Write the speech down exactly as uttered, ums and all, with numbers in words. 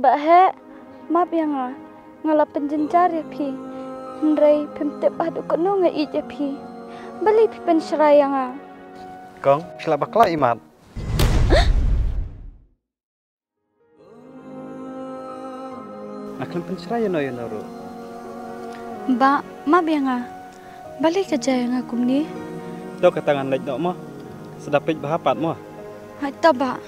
Heh, map ïa nga. Nga la pynjynjar ïa phi. Hynrei phim tip haduh katno nga ïeit ïa phi. Balei phi pynshrai ïa nga? Kong, shu lah bakla imat. Nga khlem pynshrai ïano ïano ruh. Bah, map ïa nga. Balei ka jia ïa nga kumne? To kata ngan leit noh mo. Sa da peit bha pat mo. Hooid to bah.